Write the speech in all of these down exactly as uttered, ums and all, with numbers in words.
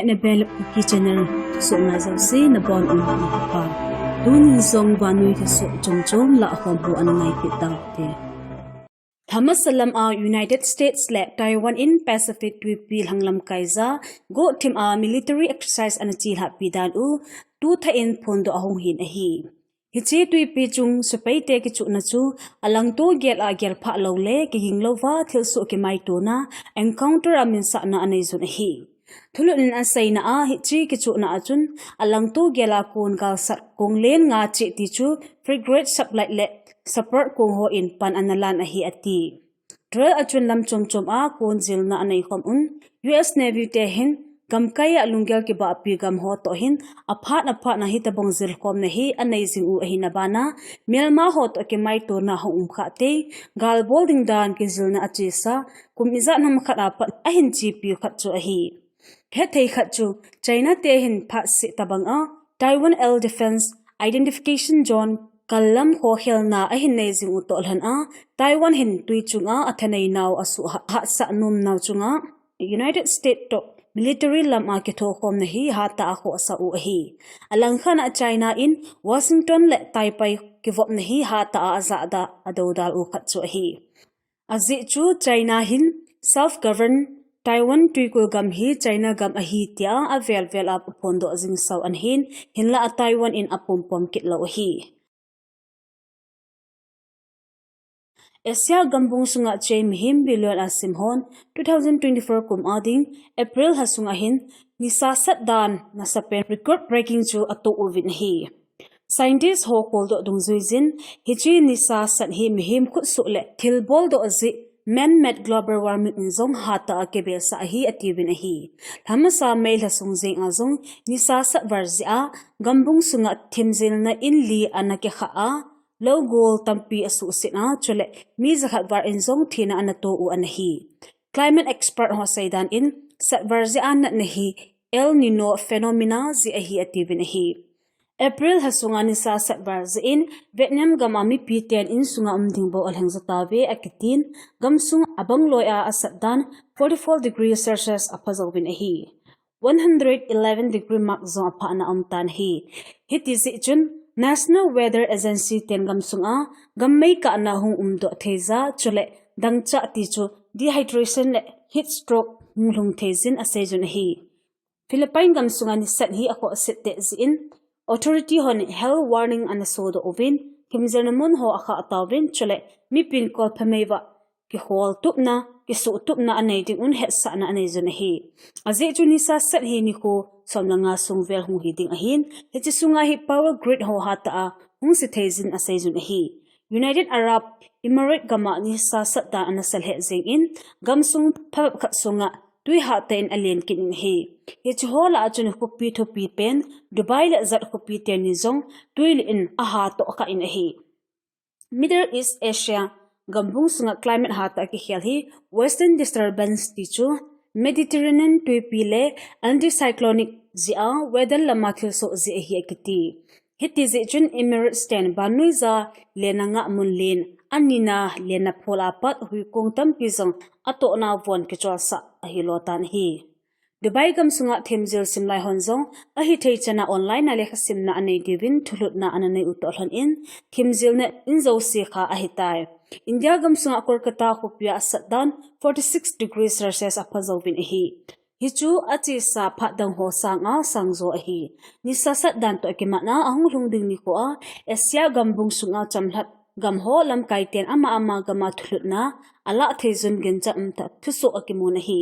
Nebel Kuki Channel thusoh ngai jouse nabonun nikho pha. Tunin jong vannoi thusoh chomchom lah khom ho ana ngai kit taute. Lhamasalam a United States le Taiwan in Pacific twipi lhanglam kaija gothim a military exercise ana chelhahpi dan u tuthah in phondoh ahung hin ahi. Hiche twipi chung sepaite kichuhna chu alangto gel a gelphah lou le kiging louva thilsoh kimaitona, encounter a minsahna anei jun ahi. Thulhut in aseina a hiche kichuhna a chun alangto gel a kon galsat kong len nga cheh ti chu frigate, sublight le support kong hon pan ana lan ahi ati. Trial a chun lam chomchom a kon jilna anei khom un, U S Navy te hin gamkai a lunggel kibahpi gam ho toh hin aphat aphat na hitobang jilkhomna hi anei jing u ahi. Abana Myanmar ho toh kimaitona hung um khah tei, gal bol ding dan kijilna achesa kum ijat ham khat a pat ahin chepiu khat chu ahi. Hethei khat chu China te hin phatseh tobang a Taiwan Air Defense Identification Zone kallam khokhelna ahin nei jing u toh lhon a, Taiwan hin twi chung a athanei nau asuh ha-, hahsat nom nau chunga United States toh military lam a kithokhomna hi hatah a khohsah u ahi. Alangkhat a China in Washington le Taipei kivopna hi hatah a ajahda adoudal u khat chu ahi. Ajeh chu China hin self-governed Taiwan twikul gam hi China gam ahi tia avel vel a aphondoh jing sau ana hin, hinlah a Taiwan in apompom kit lou ahi. Asia gambung sunga chei mihem billion a sim hon two thousand twenty-four kum a ding April lha sunga hin nisa sat dan nasapen record breaking chu atoh uvin ahi. Scientist ho kholdoh dungjuijin, hiche nisa sat hi mihem khutsoh le thilboldoh jeh man-made global warming in jong hatah a kibesah ahi atiuvin ahi. Lhamasa May lha sung jeng a jong nisa sat var jeh a gambung sunga thimjilna in li ana kikhah a, lou gol tampi asuhset a, chule mi jakhat var in jong thina ana to u ana hi. Climate expert ho seidan in, sat var jeh a natna hi El Nino phenomena jeh ahi atiuvin ahi. April lha sunga nisa sat var jeh in Vietnam gam a mipi ten insunga um ding bou alheng jo tauve akitin, gamsung abang loi a asat dan forty-four degree Celsius apha jouvin ahi. One hundred eleven degree mark jong aphahna aum tan ahi. Hiti jeh chun National Weather Agency ten gamsunga gam meikahna hung umdoh thei ja, chule dangchah ti chu dehydration le heat stroke hung lhung thei jin aseijun ahi. Philippine gamsunga nisat hi akhohset teh jeh in authority hon health warning ana sodoh uvin, thimjilna mun ho akhah tauvin, chule mipin kolpha meiva kikhol tupna, kisuh tupna anei ding un hetsahna anei jun ahi. Ajeh chu nisa sat hi nikho som le nga sung vel hung hi ding ahin, hiche sunga hi power grid ho hatah a hung se thei jin aseijun ahi. United Arab Emirates gam a nisa sat dan ana sa lheh jeng in, gamsung phabep khat sunga twi hatah in alen kit in ahi. Hiche ho lah a chun khopi thupi pen Dubai le Jeddah khopi teni jong twi lih in ahatoh kha in ahi. Middle East Asia gambung sunga climate hatah a kikhel hi Western Disturbance ti chu Mediterranean twipi le anticyclonic jeh a weather lama thilsoh jeh ahi akiti. Hiti jeh chun Emirates ten vannoija lenna ngahmun len, anina lenna phol a pat huikong tampi jong atohna von kicholsah ahilou tan ahi. Dubai gamsunga thimjil simlai hon jong ahithei chan a online a lekhasimna anei diuvin thulhutna ana nei u toh lhon in, thimjilna in jouse kha ahitai. India gamsunga Kolkata khopia asat dan forty-six degree Celsius apha jouvin ahi. Hichu achesa phat dang ho sanga sangjo ahi. Nisa sat dan toh kimatna ahung lhung ding nikho a Asia gambung sunga chamlhat gam ho lamkai ten ama ama gam a thulhutna alah thei jun ginchat umtah thusoh akimun ahi.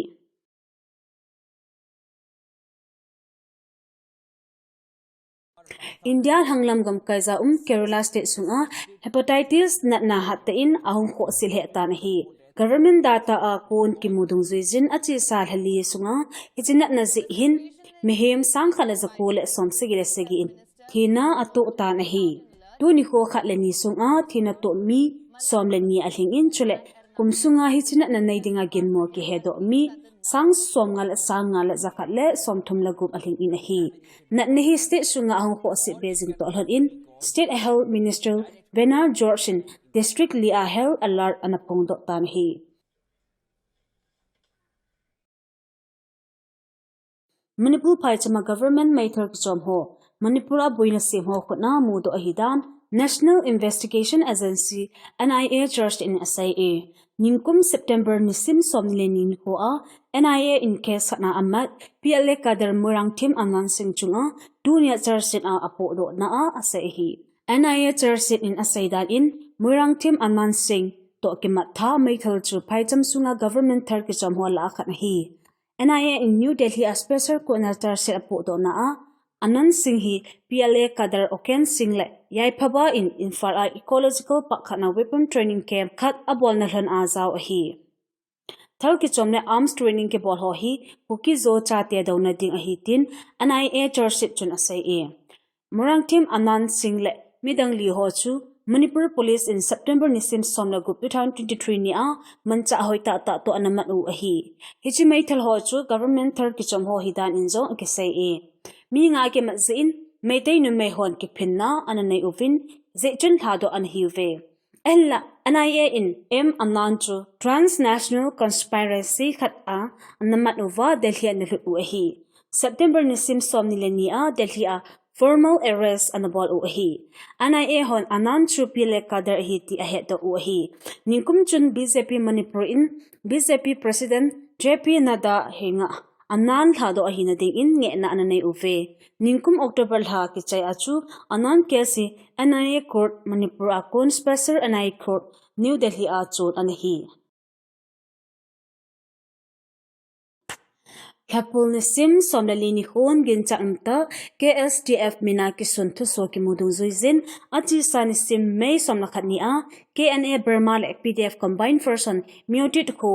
India lhanglam gamkaija um Kerala state sunga hepatitis natna hatah in ahung khohse lheh tan ahi. Government data a kon kimu dungjuijin achesa lha li sunga hiche natna jeh hin mihem sang khat le jako le som sagi le sagi in thina atoh tan ahi. Tuni kho khat le ni sunga thina toh mi som le ni alhing in, chule kum sunga hiche natna nei dinga ginmo kihedoh mi sang som nga le sang nga le jakhat le som thum le gup alhing in ahi. Natna hi state sunga ahung khohse be jing toh lhon in, State Health Minister Bernard George in district li a health alert ana phongdoh tan ahi. Manipur phaichama government meithal kichom ho, Manipur a boina sem ho khutna mudoh ahidan National Investigation Agency, N I A charge sheet in asei e. Ningkum September nisim somni le ni nikho a N I A in case khatna amat P L A cadre Moirangthem Anand Singh chunga tunia charge sheet a apohdohna a asei ahi. N I A charge sheet in asei dan in Moirangthem Anand Singh toh kimat tha meithal chu phaicham sunga government thal kichom ho lah a khat ahi. N I A in New Delhi a special court na charge sheet apohdohna a Anand Singh hi P L A cadre Oken Singh le Yaiphaba in Imphal a ecological park khatna weapon training camp khat abolna lhon a jao ahi. Thal kichom le arms training kibol ho hi Kuki-Zo chate douna ding ahi tin N I A charge sheet chun asei e. Moirangthem Anand Singh le midang li ho chu Manipur Police in September nisim som le gup two thousand twenty-three ni a manchah hoi tahtah toh ana mat u ahi. Hiche meithal ho chu government thal kichom ho hidan in jong akisei e. Mi nga kimat jeh in Meitei numei hon kiphinna ana nei uvin, jeh chun lhadoh ana hiuve. Ahinla, N I A in M Anand chu transnational conspiracy khat a ana mat uva Delhi ana lhut u ahi. September nisim somni le ni a Delhi a formal arrest ana bol u ahi. N I A hon Anand chu P L A cadre ahi ti ahetdoh u ahi. Ningkum chun B J P Manipur in B J P President J P Nadda henga Anand lhadoh ahina ding in ngehna ana nei uve. Ningkum October lha kichai a chu Anand case hi N I A Court Manipur a kon Special N I A Court New Delhi a chon ana hi. Lhapul nisim som le li nikhon ginchat umtah K S D F mina kisun thuso kimu dungjui jin, achesa nisim May som le khat ni a K N A Burma le P D F Combined Force hon Myotit kho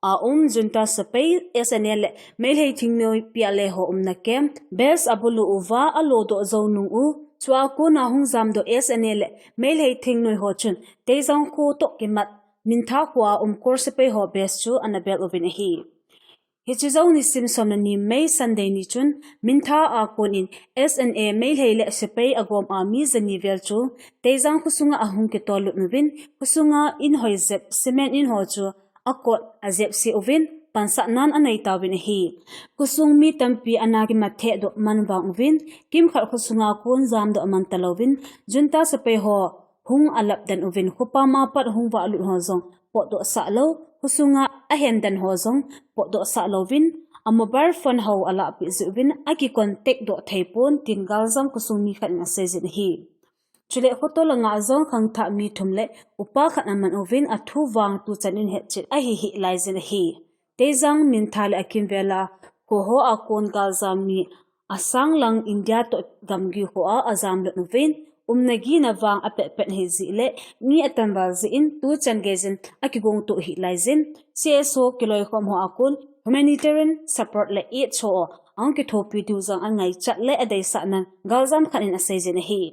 a um junta sepai S N A le Meilhei thingnoi P L A ho umna camp base abulu uva alodoh jou nung u, chua kona hung jamdoh S N A le Meilhei thingnoi ho chun Teijang kho toh kimat Mintha kho a um Kor sepai ho base chu ana bel uvin ahi. Hiche jou nisim som le ni May Sunday ni chun Mintha a kon in S N A Meilhei le sepai agom a mi jani vel chu Teijang khosunga ahung kitol lut uvin, khosunga in hoi jep cement in ho chu akot ajep se uvin, pansah nan anei tauvin ahi. Khosung mi tampi ana kimat thehdoh man vang uvin, kimkhat khosunga kon jamdoh man talouvin, junta sepai ho hung alap den uvin, khopa ma pat hung valut ho jong potdoh sah lou, khosunga ahen den ho jong potdoh sah louvin, a mobile phone ho alahpeh jeh uvin, akicontact doh thei pon tin galjam khosung mi khat in asei jin ahi. Chule khoto langa jong khangthah mi thum le upa khat aman uvin, athu vang tuchan in hetchet ahi hih lai jin ahi. Teijang Mintha le akimvel a kho ho a kon galjam mi asang lang India toh gamgi ho a ajam lut uvin, umna gina vang apetpet ahi jeh le mi atamval jeh in tuchan geiyin akigong toh hih lai jin, C S O kiloikhom ho a kon humanitarian support le aid ho ahung kithopi diu jong angaichat le adeisah nan galjam khat in asei jin ahi.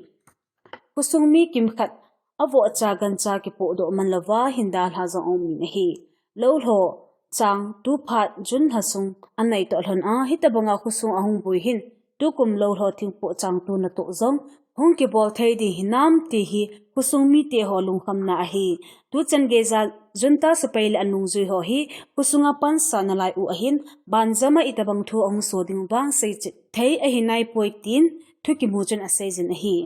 Khosung mi kimkhat avohcha gancha kipohdoh man louva hin dalha jong aum in ahi. Loulhoh chang tuphat June lha sung anei toh lhon a, hitobanga khosung ahung boi hin tukum loulhoh thingpoh chang tuna toh jong hung kibol thei ding hinam ti hi khosung mite ho lungkhamna ahi. Tuchan geija junta sepai le anungjui ho hi khosunga pansa nalai u ahin, banjama itobang thu ahung so ding vang seichet thei ahi naipoi tin thu kimu chun asei jin ahi.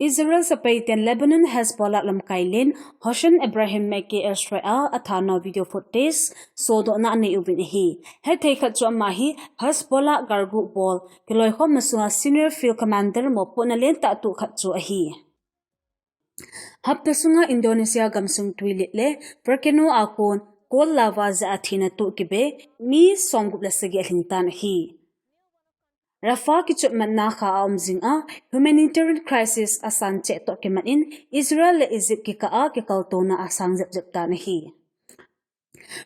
Israel sepai ten Lebanon Hezbollah lamkai len Hossein Ebrahim Makki airstrike a athanau video footage sodohna anei uvin ahi. Hethei khat chu ama hi Hezbollah galgu bol kiloikhomna sunga senior field commander mopohna lentah toh khat chu ahi. Hapta sunga Indonesia gamsung twilet le volcano a kon kol lava jeh a thina toh kibe mi somgup le sagi alhing tan ahi. Rafah kichotmatna kha a um jing a humanitarian crisis asan cheh toh kimat in Israel le Egypt kikah a kikaltouna asang jepjep tan ahi.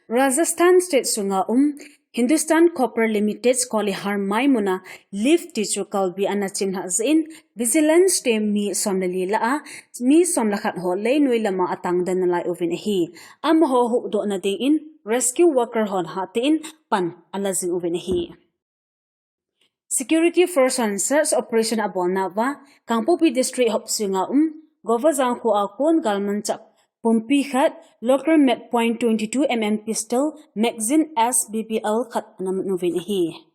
Rajasthan state sunga um Hindustan Copper Limited Koilahar mine muna lift ti chu kalbi ana chimlhah jeh in vigilance team mi som le li lah a mi som le khat ho leinoi lama atangden nalai uvin ahi. Amaho huhdohna ding in rescue worker hon hatah in pan ala jing uvin ahi. Security force hon search operation abolna uva Kangpokpi district hopsunga um Govajang kho a kon galmanchah pumpi khat, local mag point twenty two mm pistol, magazine S B B L khat ana mun uvin ahi.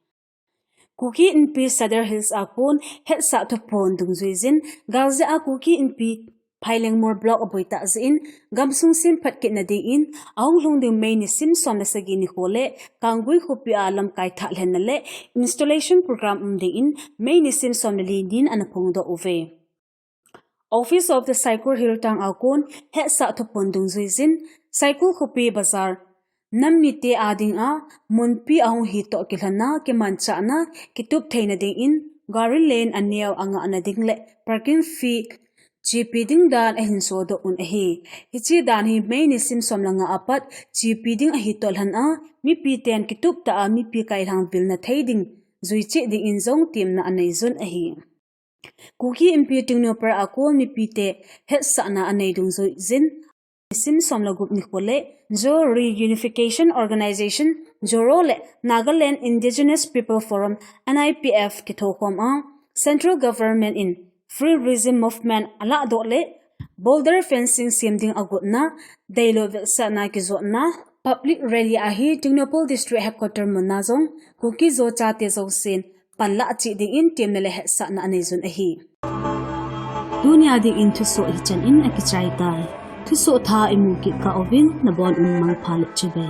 Kuki Inpi Sadar Hills a kon hetsah thuphon dungjuijin, galjeh a Kuki Inpi Phailengmol Block aboitah jeh in, gamsung semphat kitna dingin, ahung lhung ding May nisim som le sagi nikho le, Kanggui khopi a lamkai thah lhenna le installation program um dingin, May nisim som le li nin ana phongdoh uve. Office of the Saikul Hill Town a kon hetsah thuphon dungjuijin, Saikul khopi bazar nam mite a dinga munpi ahung hitoh kilhonna, kimanchahna, kitup theina dingin, gari lane aneo angahna ding le parking fee chepi ding dan ahin sodoh un ahi. Hiche dan hi May nisim som le nga apat chepi ding ahi toh lhon a, mipiten kituptah a mipi kailhang vilna thei ding juicheh dingin jong temna aneijun ahi. Kuki Inpi Tengnoupal a kon mipite hetsahna anei dungjuijin, nisim som le gup nikho le Zo Reunification Organization, Zoro le Nagaland Indigenous People Forum, N I P F, kithokhom a, Central Government in Free Regime Movement alahdoh le border fencing sem ding agotna, deilou vetsahna kijotna public rally ahi Tengnoupal District Headquarter muna jong Kuki Zo chate jousen panlah cheh dingin temna le hetsahna aneijun ahi. Tunia dingin thusoh hichan in akichai tai. Thusoh thah imu kit kah uvin nabon un mangpha le chibai.